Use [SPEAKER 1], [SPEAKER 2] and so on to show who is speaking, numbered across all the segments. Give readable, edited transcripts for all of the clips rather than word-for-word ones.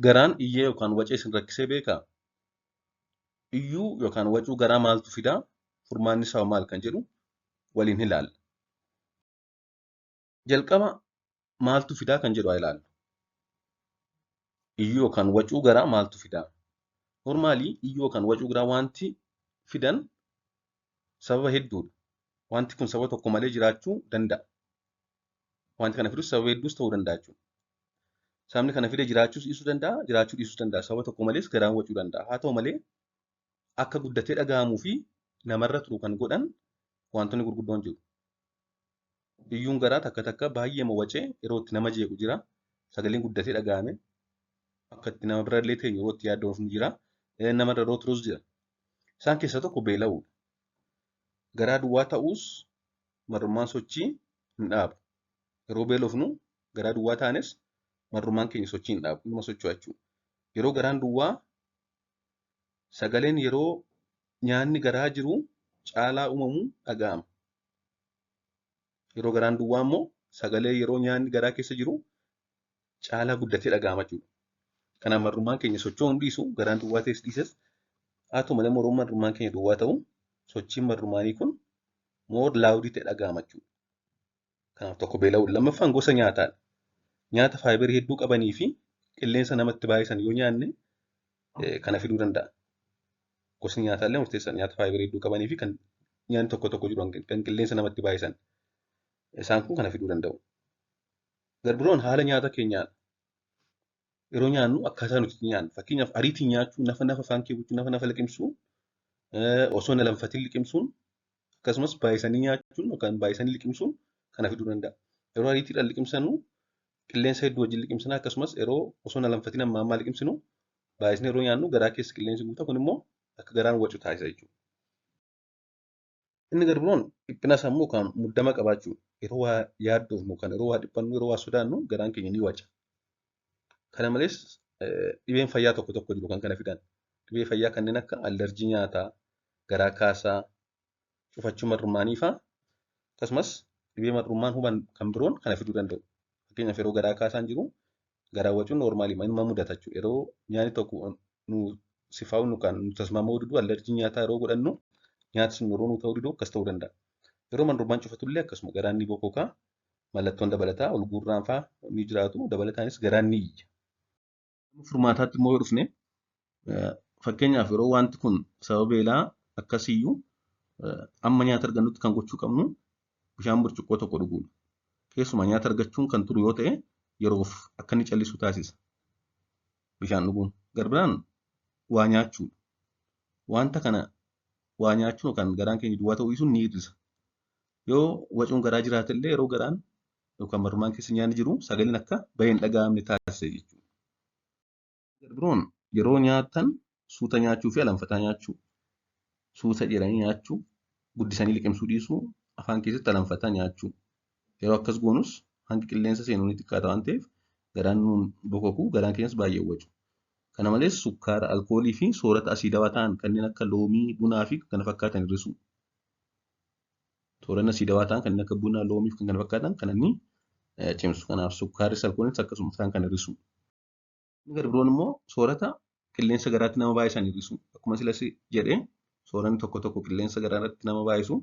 [SPEAKER 1] Garaan iyyee yookaan wacee isin rakkisee beekaa? Iyyuu yookaan wacuu garaa maaltu fidaa? Furmaanni isaa maal kan jedhu waliin ilaalla. Jalqaba maaltu fidaa kan jedhu haa ilaallu. Iyyuu yookaan wacuu garaa maaltu fidaa? Normaalii iyyuu yookaan wacuu garaa wanti fidan sababa hedduudha. Wanti kun sababa tokko malee jiraachuu danda'a. Wanti kana fidus sababa hedduus ta'uu danda'a jechuudha. Sababni kana fide jiraachuus dhiisuu danda'a, jiraachuu dhiisuus danda'a. Sababa tokko malees garaan wacuu danda'a. Haa ta'u malee akka guddatee dhaga'amuu fi namarra turu kan godhan wantoonni gurguddoon jiru. Iyyuun garaa takka takka baay'eema wacee yeroo itti nama jeequ jira. Sagaleen guddatee dhaga'ame akka itti nama birallee teenyu yeroo itti yaaddoon ni jira. Namarra yeroo turus jira. Isaan keessaa tokko beela'uudha. Garaa duwwaa ta'uus marrummaan sochii hin dhaabu. Yeroo beelofnu garaa duwwaa taanes marrummaan keenya sochii hin dhaabu. Inuma socho'a jechuudha. Yeroo garaan duwwaa sagaleen yeroo nyaanni garaa jiru caalaa uumamu dhaga'ama. Yeroo garaan duwwaa immoo sagalee yeroo nyaanni garaa keessa jiru caalaa guddatee dhaga'ama jechuudha. Kanaaf marrummaan keenya socho'uu hin dhiisu garaan duwwaa ta'es dhiises haa ta'u malee yeroo marrummaan keenya duwwaa ta'u sochiin marrumaanii kun more loud ta'e dhaga'ama jechuudha. Kanaaf tokko beela'uudha. Lammaffaan gosa nyaataadha. Nyaata faayibarii hedduu qabanii fi qilleensa namatti baay'isan yoo nyaanne kana fiduu danda'a. Gosni nyaataallee murteessaadha. Nyaata faayibarii hedduu qabanii fi kan nyaanni tokko tokko jiru kan qilleensa namatti baay'isan. Isaan kun kana fiduu danda'u. Garbiroon haala nyaata keenyaadha. Yeroo nyaannu akkaataa nuti itti nyaannu. Fakkeenyaaf ariitiin nyaachuu, nafa nafa afaan keewwachuu, nafa nafa liqimsuu, osoo hin alanfatiin liqimsuun akkasumas baay'isanii nyaachuun yookaan baay'isanii liqimsuun kana fiduu danda'a. Yeroo ariitiidhaan liqimsanu qilleensa hedduu wajjin liqimsina akkasumas yeroo osoo hin alanfatiin amma ammaa liqimsinu baay'isnee yeroo nyaannu garaa keessa qilleensi guuta kun immoo akka garaan wacu taasisa jechuudha. Inni garbiroon dhiphina sammuu yookaan muddama qabaachuu yeroo waa yaaddoofnu yookaan yeroo waa dhiphannu yeroo waa sodaannu garaan keenya ni waca. Kana malees dhibeen fayyaa tokko tokko jiru kan kana fidan. Dhibee fayyaa kanneen akka allerjii nyaataa, garaa kaasaa, cufachuu marrummaanii fa'aa akkasumas dhibee marrummaan huban kan biroon kana fiduu danda'u. Fakkeenyaaf yeroo garaa kaasaan jiru garaa wacuun noormaalii inuma mudata jechuudha. Yeroo nyaanni tokko nu sifaa'u nu kan nu tasmamuu didu allerjii nyaataa yeroo godhannu nyaati sun yeroo nu ta'uu didu akkas ta'uu danda'a. Yeroo marrummaan cufatullee akkasuma garaan ni bokokaa mallattoon dabalataa ol guurraan fa'aa ni jiraatu dabalataanis garaan ni iyya. Furmaataatti immoo yoo dhufne fakkeenyaaf yeroo wanti kun sababa beelaa akkasiyyuu amma nyaata argannutti kan gochuu qabnu bishaan burcuqqoo tokko dhuguudha. Keessumaa nyaata argachuun kan turu yoo ta'e yeroof akka inni callisu taasisa. Bishaan dhuguun. Garbiraan waa nyaachuudha. Wanta kana waa nyaachuun yookaan garaan keenya duwwaa ta'uu dhiisuun ni hir'isa. Yoo wacuun garaa jiraate illee yeroo garaan yookaan marrumaan keessa nyaanni jiru sagaleen akka bahee hin dhaga'amne taasisa jechuudha. Garbiroon yeroo nyaatan suuta nyaachuu fi alanfataa nyaachuu, suuta jedhanii nyaachuu, guddisanii liqimsuu dhiisuu, afaan keessatti alanfataa nyaachuu. Yeroo akkas goonus hangi qilleensa seenuu ni xiqqaata waan ta'eef garaan nuun bokokuu garaan keenyas baay'ee wacu. Kana malees sukkaara, alkoolii fi soorata asiidawaa ta'an kanneen akka loomii, bunaa fi kan kana fakkaatan hir'isuu. Sooranni asiidawaa ta'an kanneen akka bunaa, loomii fi kan kana fakkaatan kana ni cimsu. Kanaaf sukkaarris alkooliinis akkasuma isaan kana hir'isuu. Inni gara biroon immoo soorata qilleensa garaatti nama baay'isan hir'isuu. Akkuma silas jedhee sooranni tokko tokko qilleensa garaatti nama baay'isu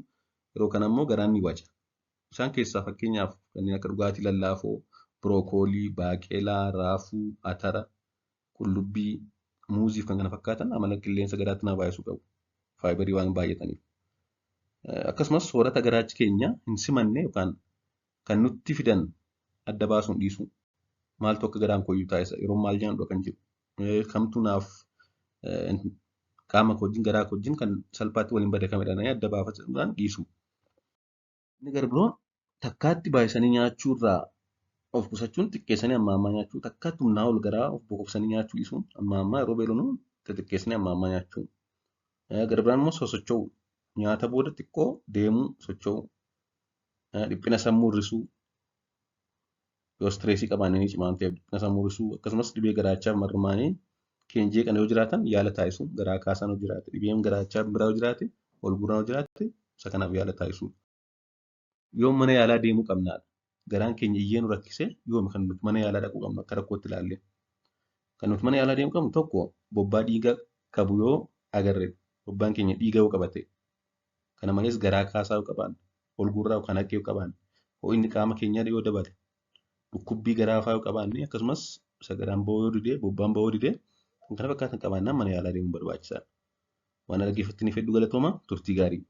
[SPEAKER 1] yeroo kana immoo garaan ni waca. Isaan keessaa fakkeenyaaf kanneen akka dhugaatii lallaafoo, birookoolii, baaqelaa, raafuu, atara, qullubbii, muuzii fi kan kana fakkaatan amala qilleensa garaatti nama baay'isuu qabu. Faayibarii waan baay'ataniif. Akkasumas soorata garaachi keenya hin simanne yookaan kan nutti fidan adda baasuun dhiisuu. Maaltu akka garaan kooyyuu taasisa yeroo maal nyaadhu kan jedhu. Kamtu naaf qaama koo wajjin garaa koo wajjin kan salphaatti waliin badakamedha adda baafachuudhaan dhiisuu. Inni gara biroon takkaatti baay'isanii nyaachuu irraa of qusachuun xiqqeessanii amma ammaa nyaachuu takkaatti humnaa ol garaa of bokoksanii nyaachuu dhiisuun amma ammaa yeroo beelofnu xixiqqeessanii amma ammaa nyaachuu. Gara biraan immoo sosocho'uu nyaata booda xiqqoo deemuu socho'uu dhiphina sammuu hir'isuu yoo stireesii qabaanne ni cima waan ta'eef dhiphina sammuu hir'isuu akkasumas dhibee garaachaaf marrumaanii keenya jeeqan yoo jiraatan yaala taasisuu garaa kaasaan yoo jiraate dhibeen garaachaa biraa yoo jiraate ol guuraan yoo jiraate isa kanaaf yaala taasisuu. Yoo mana yaalaa deemuu qabnaadha. Garaan keenya iyyee nu rakkisee yoomi kan nuti mana yaalaa dhaquu qabnu akka rakkootti ilaallee. Kan nuti mana yaalaa deemuu qabnu tokko bobbaa dhiiga qabu yoo agarre, bobbaan keenya dhiiga yoo qabate, kana malees garaa kaasaa yoo qabaanne, ol guurraa yookaan haqqee yoo qabaanne, ho'inni qaama keenyaa yoo dabale, dhukkubbii garaa fa'aa yoo qabaanne, akkasumas sagaraan ba'uu yoo dide, bobbaan ba'uu yoo dide, kan kana fakkaatan qabaannaan mana yaalaa deemuun barbaachisaadha. Waan dhaggeeffattaniif hedduu galatooma, turtii gaarii.